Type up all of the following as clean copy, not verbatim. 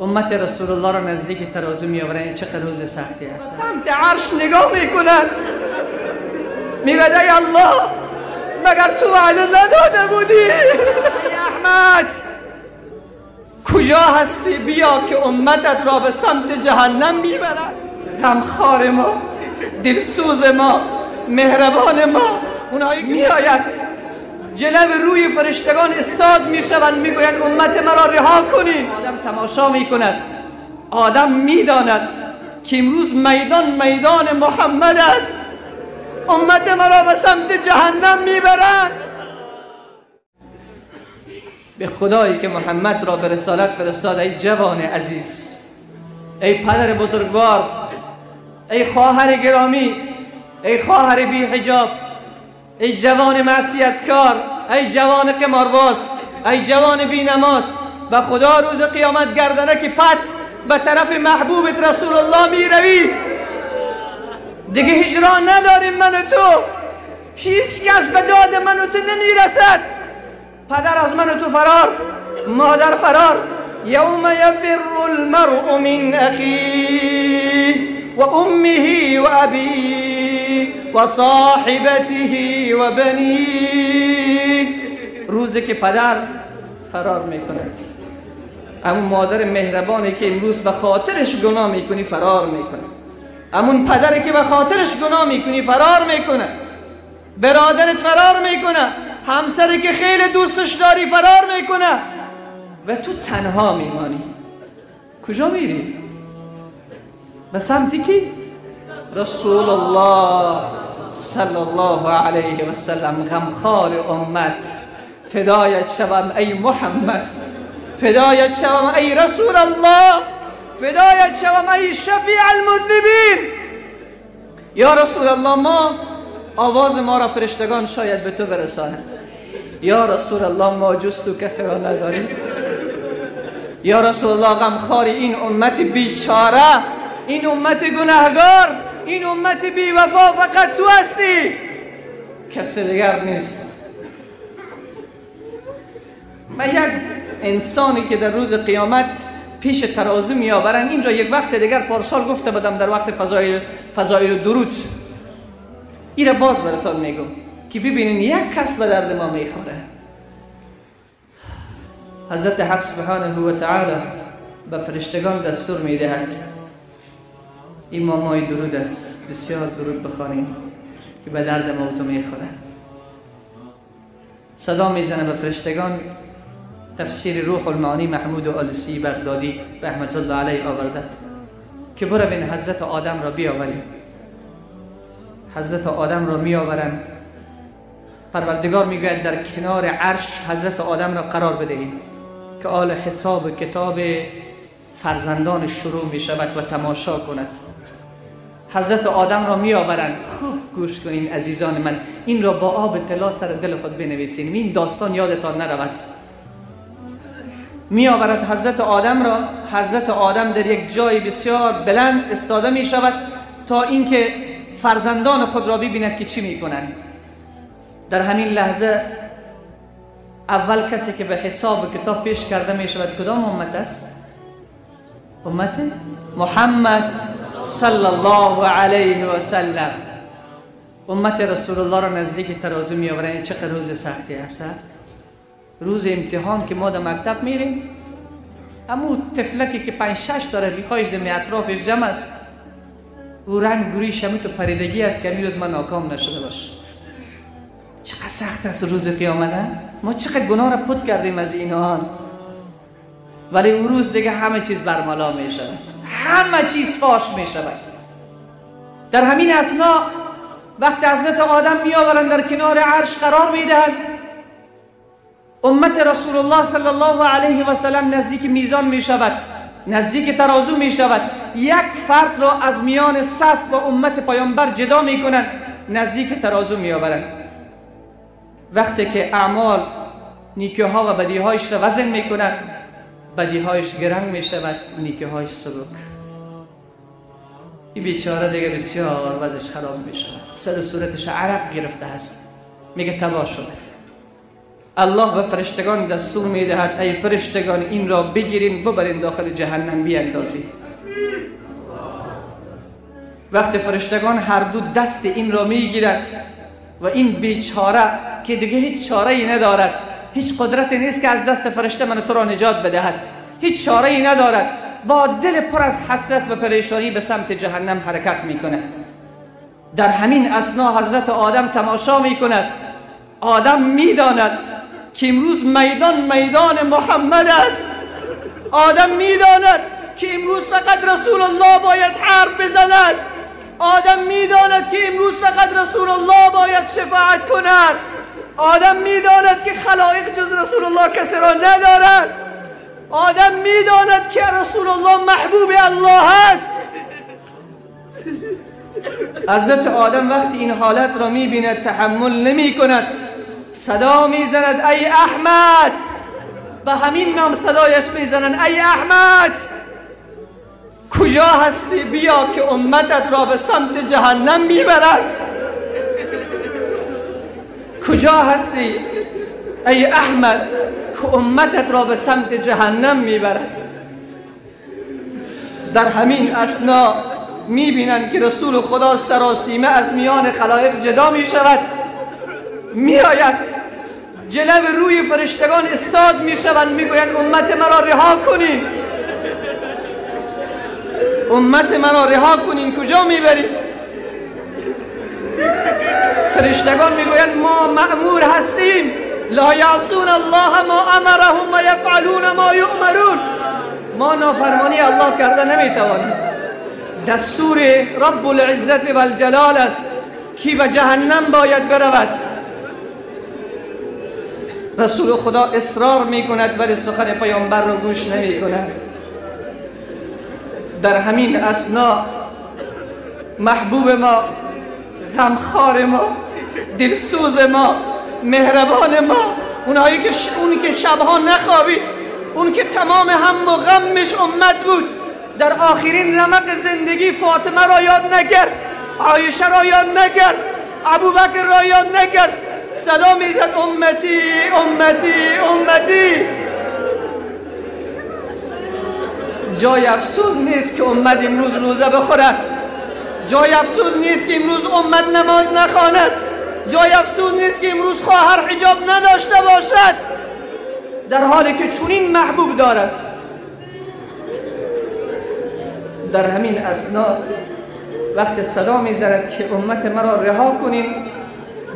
امت رسول الله را نزدیک ترازو میآورند. چقدر روز سختی است. سمت عرش نگاه میکنند، میگه ای الله مگر تو وعده نداده بودی؟ ای احمد کجا هستی؟ بیا که امتت را به سمت جهنم میبرد. غمخوار ما، دلسوز ما، مهربان ما، اونهایی میآید جلو روی فرشتگان استاد میشوند، میگویند امت مرا رها کنید. آدم تماشا میکند، آدم میداند که امروز میدان میدان محمد است، امت مرا به سمت جهنم میبرند. به خدایی که محمد را به رسالت فرستاد، ای جوان عزیز، ای پدر بزرگوار، ای خواهر گرامی، ای خواهر بی حجاب، ای جوان معصیتکار، ای جوان قمارباز، ای جوان بی نماز، به خدا روز قیامت گردنک پت به طرف محبوبت رسول الله می روی. دیگه هجران نداریم من و تو، هیچ کس به داد من و تو نمی رسد. پدر از من و تو فرار، مادر فرار. یوم یفر المرء من اخیه و امه و ابیه و صاحبته و بنیه. روزی که پدر فرار میکند، همون مادر مهربانی که امروز به خاطرش گناه میکنی فرار میکنه، همون پدری که به خاطرش گناه میکنی فرار میکنه، برادرت فرار میکنه، همسری که خیلی دوستش داری فرار میکنه و تو تنها میمانی. کجا میری؟ به سمت کی؟ رسول الله صلی الله علیه و سلم، غمخوار امت. فدایت شوم ای محمد، فدایت شوم ای رسول الله، فدایت شوم ای شفیع المذنبین. یا رسول الله، ما آواز ما را فرشتگان شاید به تو برسانند. یا رسول الله ما جز تو کسی را نداریم. یا رسول الله غمخوار این امت بیچاره، این امت گناهگار، این امت بی وفا، فقط تو هستی، کسی دیگر نیست. من یک انسانی که در روز قیامت پیش ترازو میآورند، این را یک وقت دیگر پارسال گفته بودم در وقت فضایل درود، این را باز براتان میگم که ببینین یک کس به درد ما میخوره. حضرت حق سبحانه و تعالی به فرشتگان دستور میدهد، این مامای درود است، بسیار درود بخوانیم که به درد ما تو میخوره. صدا میزنه به فرشتگان. تفسیر روح المعانی محمود آلوسی بغدادی رحمت الله علیه آورده که بروین حضرت آدم را بیاوریم. حضرت آدم را میآورند. پروردگار میگوید در کنار عرش حضرت آدم را قرار بدهیم که آل حساب کتاب فرزندان شروع می شود و تماشا کند. حضرت آدم را می آورند. خوب گوش کنین عزیزان من، این را با آب طلا سر دل خود بنویسین، این داستان یادتان نرود. می آورد حضرت آدم را. حضرت آدم در یک جای بسیار بلند استاده می شود تا اینکه فرزندان خود را ببیند که چی می کنند. در همین لحظه اول کسی که به حساب کتاب پیش کرده می شود کدام امت است؟ امت محمد صلی الله علیه و سلم. امت رسول الله را نزدیک ترازو می آورند. چقدر روز سختی است، روز امتحان که ما در مکتب میریم، امو طفلکی که 5-6 تا رفیقایش در اطرافش جمع است، او رنگ گوریش همون تو پریدگی است که روز من ناکام نشده باشه. چقدر سخت است روز قیامت. ما چقدر گناه را پت کردیم از اینها، ولی اون روز دیگه همه چیز برملا می شود، همه چیز فاش می شود. در همین اثنا وقتی حضرت آدم می آورند در کنار عرش قرار می دهند، امت رسول الله صلی الله علیه و سلم نزدیک میزان می شود، نزدیک ترازو می شود. یک فرد را از میان صف و امت پیامبر جدا می کنند، نزدیک ترازو می آورند. وقتی که اعمال نیکی ها و بدی هایش را وزن می کنند، بدی هایش گران می شود، نیکی هایش سبک. این بیچاره دیگه بسیار وضعش خراب می شود، سر و صورتش عرق گرفته است، میگه تباه شده. الله به فرشتگان دستور میدهد ای فرشتگان این را بگیرین ببرین داخل جهنم بیاندازید. وقتی فرشتگان هر دو دست این را میگیرند و این بیچاره که دیگه هیچ چاره ای ندارد، هیچ قدرتی نیست که از دست فرشته من تو را نجات بدهد، هیچ چاره ای ندارد، با دل پر از حسرت و پریشانی به سمت جهنم حرکت میکند. در همین اثنا حضرت آدم تماشا میکند. آدم میداند که امروز میدان میدان محمد است. آدم میداند که امروز فقط رسول الله باید حرف بزند. آدم میداند که امروز فقط رسول الله باید شفاعت کند. آدم میداند که خلایق جز رسول الله کسی را ندارد. آدم میداند که رسول الله محبوب الله است. حضرت آدم وقتی این حالت را میبیند تحمل نمی کند، صدا میزند ای احمد. به همین نام صدایش میزنند ای احمد کجا هستی؟ بیا که امتت را به سمت جهنم میبرد. کجا هستی ای احمد که امتت را به سمت جهنم میبرد؟ در همین اثنا میبینند که رسول خدا سراسیمه از میان خلایق جدا میشود، میآید جلو روی فرشتگان استاد میشوند، میگویند امت مرا رها کنین، امت مرا رها کنین، کجا میبرید؟ فرشتگان میگویند ما مأمور هستیم، لا یعصون الله ما امرهم و یفعلون ما یؤمرون. ما نافرمانی الله کرده نمیتوانیم. دستور رب العزت و الجلال است کی به جهنم باید برود. رسول خدا اصرار میکند ولی سخن پیامبر را گوش نمیکند. در همین اثنا محبوب ما، غمخوار ما، دلسوز ما، مهربان ما، اونهایی که اون که شبها نخوابید، اون که تمام هم و غمش امت بود، در آخرین رمق زندگی فاطمه را یاد نکرد، عایشه را یاد نکرد، ابوبکر را یاد نکرد، صدا میزد امتی امتی امتی. جای افسوس نیست که امت امروز روزه بخورد، جای افسوس نیست که امروز امت نماز نخواند، جای افسوس نیست که امروز خواهر حجاب نداشته باشد، در حالی که چنین محبوب دارد. در همین اثنا وقت صدا میزند که امت مرا رها کنین،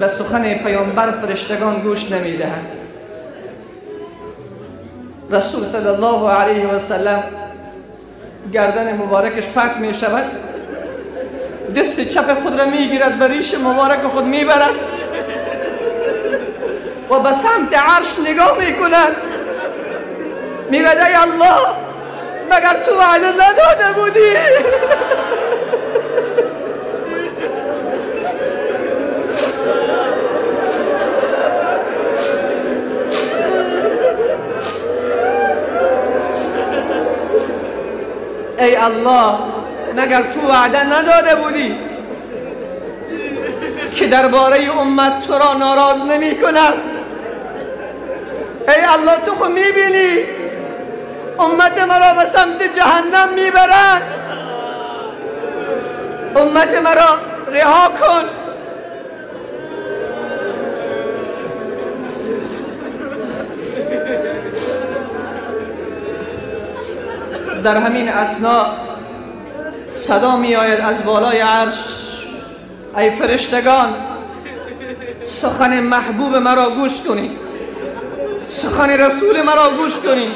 به سخن پیامبر فرشتگان گوش نمیدهند. رسول صلی الله علیه و سلم گردن مبارکش پرت می شود، دست چپ خود را میگیرد، به ریش مبارک خود میبرد و به سمت عرش نگاه میکند، میگوید ای الله مگر تو وعده نداده بودی؟ ای الله مگر تو وعده نداده بودی که درباره امت تو را ناراض نمی کنم؟ ای الله تو خود میبینی امت مرا به سمت جهنم میبرن، امت مرا رها کن. در همین اثنا صدا می آید از بالای عرش ای فرشتگان سخن محبوب مرا گوش کنید، سخن رسول مرا گوش کنید،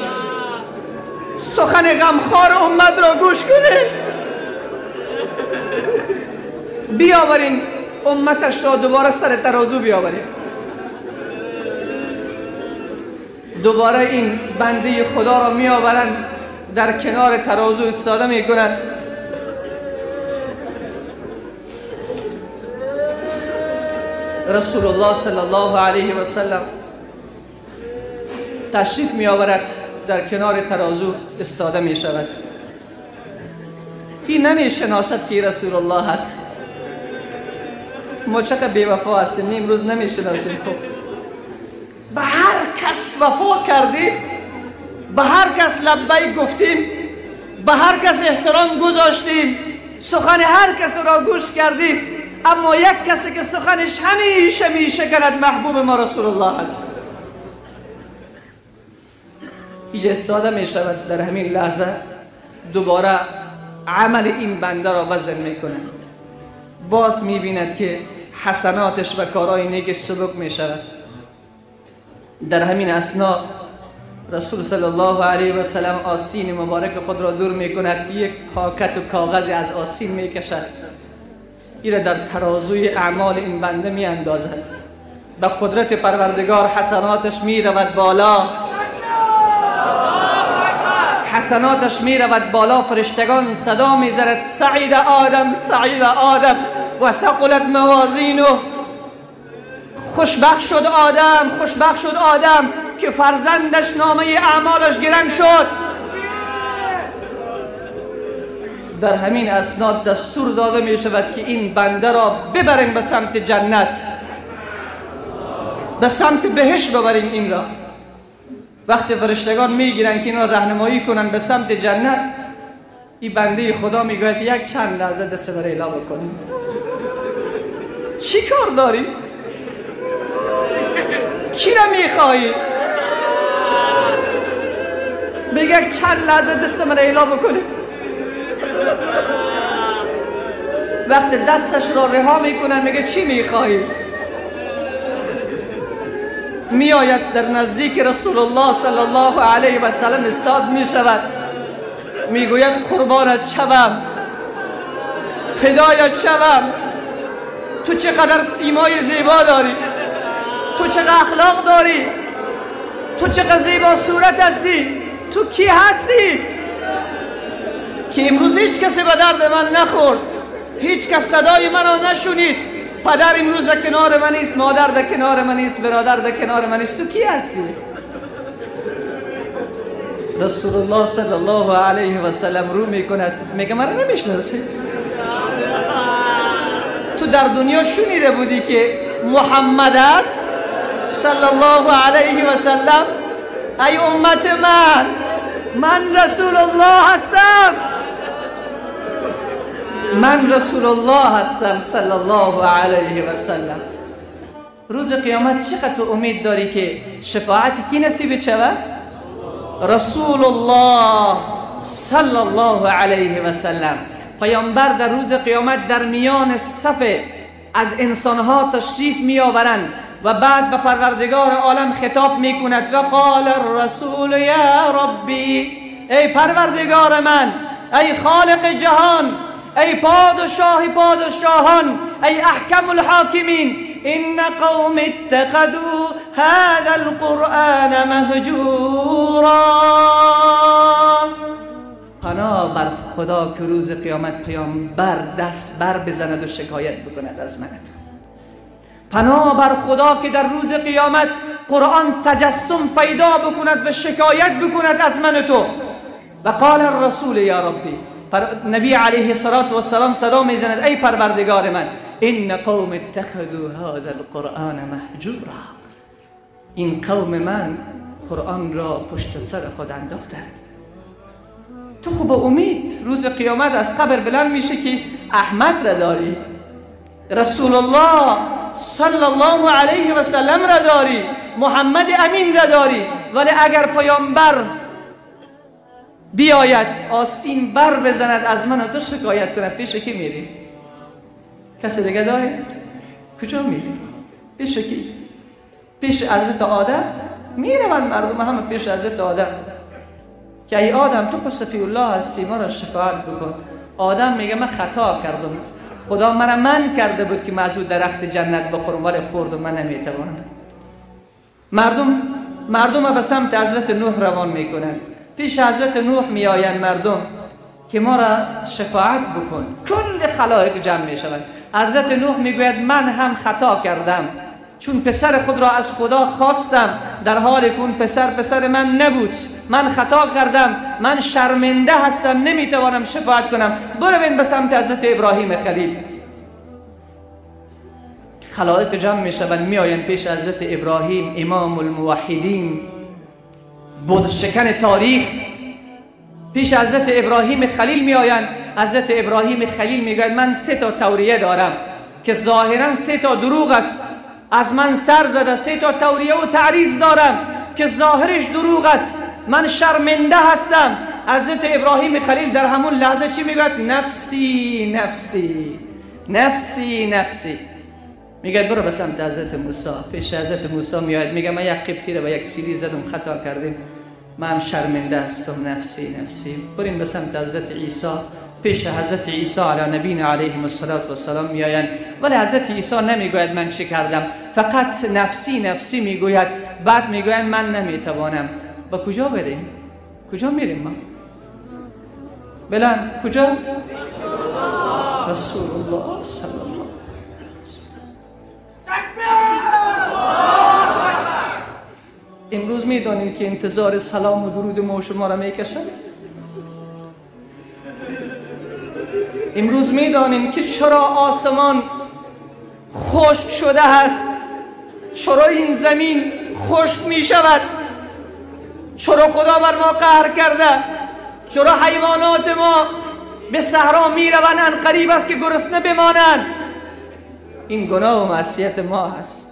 سخن غمخوار امت را گوش کنید، بیاورین امتش را دوباره سر ترازو بیاورین. دوباره این بنده خدا را میآورند در کنار ترازو ایستاده میکنند. رسول الله صلی الله علیه و سلم تشریف می آورد، در کنار ترازو ایستاده می شود. این نمی شناسد که رسول الله هست. ما چقدر بی‌وفا هستیم، امروز نمی شناسیم. خب به هر وفا کردیم، به هر کس لبیک گفتیم، به هر کس احترام گذاشتیم، سخن هر کس را گوش کردیم، اما یک کسی که سخنش همیشه میشکند محبوب ما رسول الله است. اینجا استاده می شود. در همین لحظه دوباره عمل این بنده را وزن میکنه. باز میبیند که حسناتش و کارهای نیکش سبک میشود. در همین اثنا رسول صلی الله علیه و سلم آستین مبارک خود را دور میکند، یک پاکت و کاغذ از آستین میکشد، این را در ترازوی اعمال این بنده میاندازد. به قدرت پروردگار حسناتش میرود بالا، حسناتش میرود بالا. فرشتگان صدا میزند سعید آدم، سعید آدم و ثقلت موازینه. خوشبخت شد آدم، خوشبخت شد آدم که فرزندش نامه اعمالش گران شد. در همین اسناد دستور داده می شود که این بنده را ببریم به سمت جنت، به سمت بهشت ببریم این را. وقتی فرشتگان میگیرن که اینا راهنمایی کنن به سمت جنت، این بنده خدا میگوید یک چند لحظه دست برای اعلا بکنیم. چی کار داری؟ کی را میخوایی؟ میگه چند لحظه دست من اعلا بکنیم. وقتی دستش را رها میکنن میگه چی میخوایی؟ میآید در نزدیک رسول الله صلی الله علیه و سلم استاد میشود، میگوید قربانت شوم، فدایت شوم، تو چقدر سیمای زیبا داری، تو چقدر اخلاق داری، تو چقدر زیبا صورت هستی، تو کی هستی که امروز هیچ کسی به درد من نخورد، هیچ کس صدای من را نشنید، پدر امروز در کنار من نیست، مادر در کنار من نیست، برادر در کنار من نیست، تو کی هستی؟ رسول الله صلی الله علیه و سلم رو میکند، میگه مرا نمیشناسی؟ تو در دنیا شنیده بودی که محمد است صلی الله علیه و سلم؟ ای امت من، من رسول الله هستم، من رسول الله هستم صلی الله علیه و سلم. روز قیامت چقدر تو امید داری که شفاعت کی نصیب شود؟ رسول الله صلی الله علیه و سلم. پیامبر در روز قیامت در میان صف از انسانها تشریف می آورند و بعد به پروردگار عالم خطاب می کند و قال الرسول یا ربی، ای پروردگار من، ای خالق جهان، ای پادشاه پادشاهان، ای احکم الحاکمین، ان قوم اتخذوا هذا القرآن مهجورا. پناه بر خدا که روز قیامت پیامبر دست بر بزند و شکایت بکند از من. پناه بر خدا که در روز قیامت قرآن تجسم پیدا بکند و شکایت بکند از من تو. و قال الرسول یا ربی، نبی علیه الصلاة والسلام صدا میزند ای پروردگار من، ان قوم اتخذوا هذا القرآن مهجورا، این قوم من قرآن را پشت سر خود انداختند. تو خوب امید روز قیامت از قبر بلند میشه که احمد را داری، رسول الله صلی الله علیه و سلم را داری، محمد امین را داری، ولی اگر پیامبر بیاید آستین بر بزند از من و تو شکایت کند، پیش کی میری؟ کسی دیگه داری؟ کجا میری؟ پیش کی؟ پیش حضرت آدم میروند مردم، همه پیش حضرت آدم که ای آدم تو خود صفی الله هستی، ما را شفاعت بکن. آدم میگه من خطا کردم، خدا مرا من کرده بود که من از درخت جنت بخورم ولی خوردم، من نمیتوانم. مردم به سمت حضرت نوح روان میکنند. پیش حضرت نوح میآیند مردم که ما را شفاعت بکن. کل خلایق جمع میشوند. حضرت نوح میگوید من هم خطا کردم، چون پسر خود را از خدا خواستم در حال که اون پسر پسر من نبود، من خطا کردم، من شرمنده هستم، نمیتوانم شفاعت کنم. بروین به سمت حضرت ابراهیم خلیل. خلایق جمع میشوند، میآیند پیش حضرت ابراهیم امام الموحدین. بت شکن تاریخ، پیش حضرت ابراهیم خلیل می آیند. حضرت ابراهیم خلیل میگوید من 3 تا توریه دارم که ظاهرا 3 تا دروغ است، از من سر زده، 3 تا توریه و تعریض دارم که ظاهرش دروغ است، من شرمنده هستم. حضرت ابراهیم خلیل در همون لحظه چی میگوید؟ نفسی نفسی نفسی نفسی. میگه برو به سمت حضرت موسی. پیش حضرت موسی میآید، میگه من یک قبطی رو به یک سیلی زدم، خطا کردیم، من شرمنده هستم، نفسی نفسی. بریم به سمت حضرت عیسی. پیش حضرت عیسی علی نبینا علیه الصلاة والسلام میآیند، ولی حضرت عیسی نمیگوید من چه کردم، فقط نفسی نفسی میگوید. بعد میگویند من نمیتوانم. با کجا بریم؟ کجا میریم ما؟ بلند کجا؟ رسول الله صلی الله. امروز میدانیم که انتظار سلام و درود ما و شما را میکشد. امروز میدانیم که چرا آسمان خشک شده است، چرا این زمین خشک میشود، چرا خدا بر ما قهر کرده، چرا حیوانات ما به صحرا میروند، قریب است که گرسنه بمانند. این گناه و معصیت ما هست.